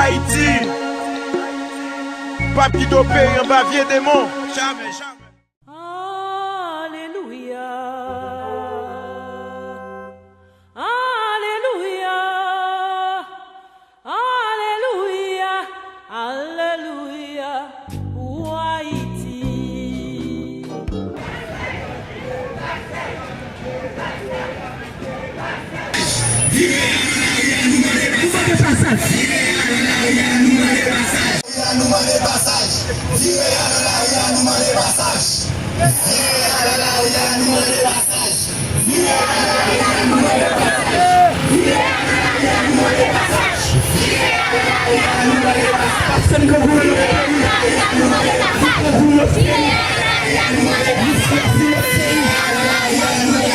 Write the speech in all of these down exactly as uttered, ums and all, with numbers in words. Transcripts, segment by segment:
Ayiti p ap kite w peri anba vye demon. Jamè, jamè. Alelouya. Alelouya. Alelouya. Alelouya. Pou Ayiti. Nou mande pasaj. Nou mande pasaj. Vire a nan lari a, nou mande pasaj. Vire a nan lari a, nou mande pasaj. Vire a nan lari a, nou mande pasaj. Vire a nan lari a, nou mande pasaj. Vire a nan lari a, nou mande pasaj. Vire a nan lari a, nou mande pasaj. Vire a nan lari a, nou mande pasaj. Vire a nan lari a, nou mande pasaj. Vire a nan lari a, nou mande pasaj.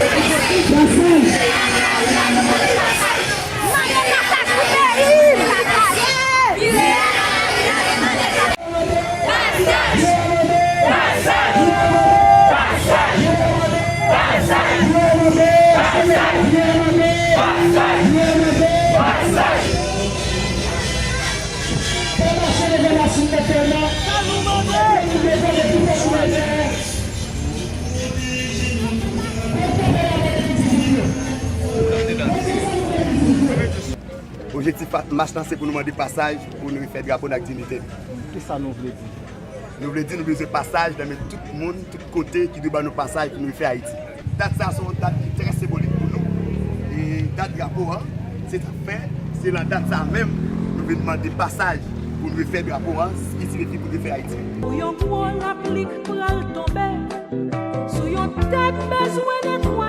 Vire a nan lari a, nou mande pasaj. Mande pasaj pou peyi, pasaj. Objektif mach lan se pou nou mande pasaj pou nou refè drapo n ak diyite n. Kisa nou vle di? Nou vle di nou bezwen pasaj nan men tout moun, tout kote ki dwe ban nou pasaj pou nou refè Ayiti. Dat sa se yon dat ki trè senbolik pou nou. E dat drapo a, se sa k fè, se nan dat sa menm nou vin mande pasaj pou nou refè drapo a, ki siyifi pou nou refè Ayiti. Pou yon gwo lapli k pral tonbe sou yon tèt bezwen netwaye.